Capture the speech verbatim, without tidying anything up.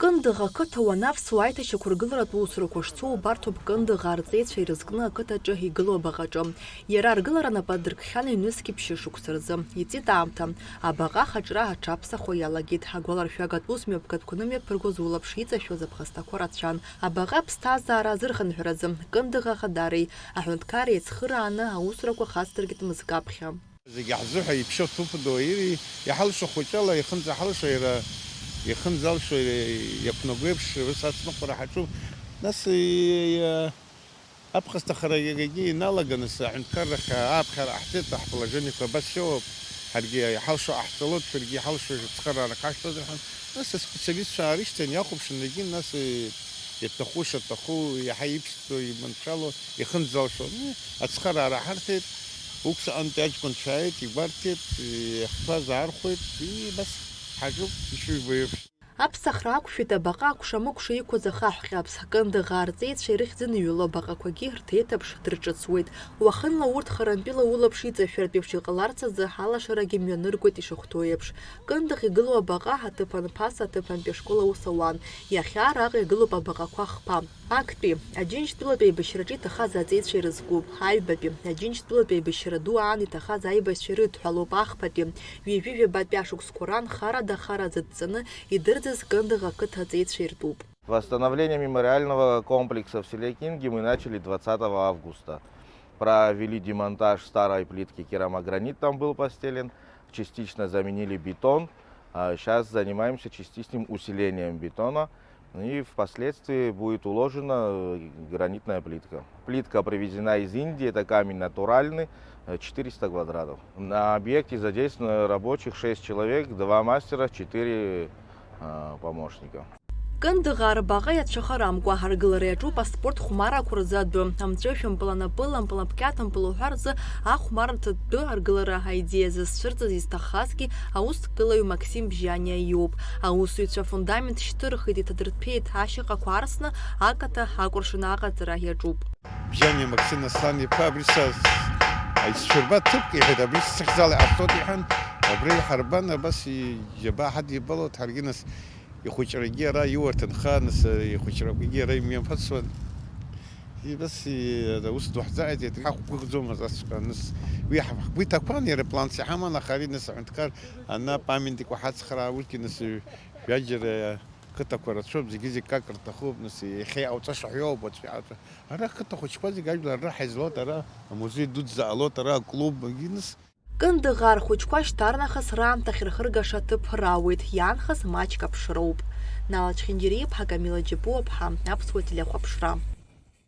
Кындыӷ ақыҭа уанавсуа аиҭашьақәыргыларатә усурақәа шцо убарҭоуп Кындыӷ арҵеицәа ирызкны ақыҭаҿы игылоу абаҟаҿы. Иара аргылара напы адыркхьан ҩнызқьи ԥшьышықәса рзы. Иҵит аамҭа. Абаҟа ахаҿра аҽаԥсахуа иалагеит. Агәаларшәагатә ус мҩаԥгатәқәаны мҩаԥыргоз улаԥш иҵашәоз аԥхасҭақәа рацәан. Абаҟа аԥсҭазаара азырхынҳәразы Кындыӷ ахадареи аҳәынҭқарреи еицхырааны аусурақәа хацдыркит мызкы аԥхьа. Зегьы ҳзыҳәа иԥшьоу ҭыԥ ду ири, иҳалшо хәыҷала ихынӡаҳалшо иара, ихынӡалшо иақәнагоу еиԥш, ус ацныҟәара ҳаҿуп. Нас, и-, и-, аԥхасҭахара иагагьы иналаганы, саҳәынҭқаррахь ааԥхьара ҟаҳҵеит, ҳположениеқәа абас иоуп. Ҳаргьы иҳалшо ҟаҳҵалоит, шәаргьы иҳалшо ацхыраара ҳашәҭозар ҳәа. Нас аспециалистцәа аарышьҭын, иахәаԥшын, егьи нас, и-, иаҭаху шаҭаху, иаҳа иԥшӡоу, иманшәало, ихынӡалшо, ацхыраара ҳарҭеит, укс аҟынтәи аҷкәынцәа ааит, игәарҭеит, иахьтәаз аархәеит, и, бас ҳаҿуп, ишыжәбо еиԥш. Аԥсахра ақәшәеит абаҟа акәша-мыкәша иқәыз ахаҳә ҟьаԥс, Кындыӷ арҵеицәа ирыхьӡын иҩыло абаҟақәагьы рҭеиҭыԥш дрыҿыцуеит. Уахынла урҭ харантәила улаԥш иҵашәартә еиԥш иҟаларц азы алашарагьы мҩаныргоит ишахәҭоу еиԥш. Кындыӷ игылоу абаҟа аҭыԥан ԥаса аҭыԥантәи ашкол аус ауан. Иахьа араҟа игылоуп абаҟақәа хԥа. Актәи, Аџьынџьтәылатәи аибашьраҿы иҭахаз аҵеицәа ирызку, аҩбатәи, Аџьынџьтәылатәи аибашьра ду аан иҭахаз аибашьцәа ирыдҳәалоуп, ахԥатәи, ҩажәи жәабатәи ашықәсқәа раан харада-хара зыдҵаны идырӡыз Кындыӷ ақыҭа аҵеицәа иртәуп. Восстановление мемориального комплекса в селе Кинги мы начали двадцатого августа. Провели демонтаж старой плитки, керамогранит там был постелен, частично заменили бетон. Сейчас занимаемся частичным усилением бетона. И впоследствии будет уложена, э, гранитная плитка. Плитка привезена из Индии, это камень натуральный, э, четыреста квадратов. На объекте задействовано рабочих шесть человек, два мастера, четыре, э, помощника. Кындыӷ арбаҟа иацәыхарамкәа аргылара иаҿуп аспорт хәмарақәа рзы адәы, амҵәышәымпыл, анапыл, ампыл, аԥқьаҭымпыл уҳәа рзы ахәмаррҭатә дәы аргылара аидеиа зызцәырҵыз изҭаххазгьы аусҭгылаҩ Максим Бжьаниа иоуп. Аусзуҩцәа афундамент шьҭырхит, иҭадырҭәеит, ашьаҟақәа арсны акаҭа акәыршан аҟаҵара иаҿуп. Бжьаниа Максим Аслан-иԥа, абри са аицәшәырба ҭыԥк, иҳәеит, абри сыхьӡала иҟасҵоит, иҳәан, абра иҳарбан, абас иџьабаа ҳадибалоит, ҳаргьы нас ихәыҷрагьы ара иуа рҭынха, нас ихәыҷрақәагьы ара имҩаԥысуан. Ибас, и-, ус ду ҳзааит, ҳақәгәыӷӡомызт асҵәҟьа, нас уи ҳгәы иҭақәан, иара планс иҳаман, аха ари нас аҳәынҭқар ана памятникқәа ҳацхраа, урҭгьы нас ҩаџьара қыҭақәа рацәоуп, зегьы-зегь как рҭахуп, нас иахьа иҟауҵаша ҳәа иоуп, уаҵәы иаауҵәа. Ара қыҭа хәыҷқәа зегь ажәлар раҳа излоит, ара амузеи дуӡӡа ҟалоит, ара аклуб, егьи нас Кындыӷ архәыҷқәа шьҭарнахыс раамҭахь рхыргаша аҭыԥ рауеит, иаанхаз маҷк аԥшроуп. Нала Чхьынџьариа-иԥҳа, Камила Џьапуа-ԥҳа, Аԥсуа телехәаԥшра.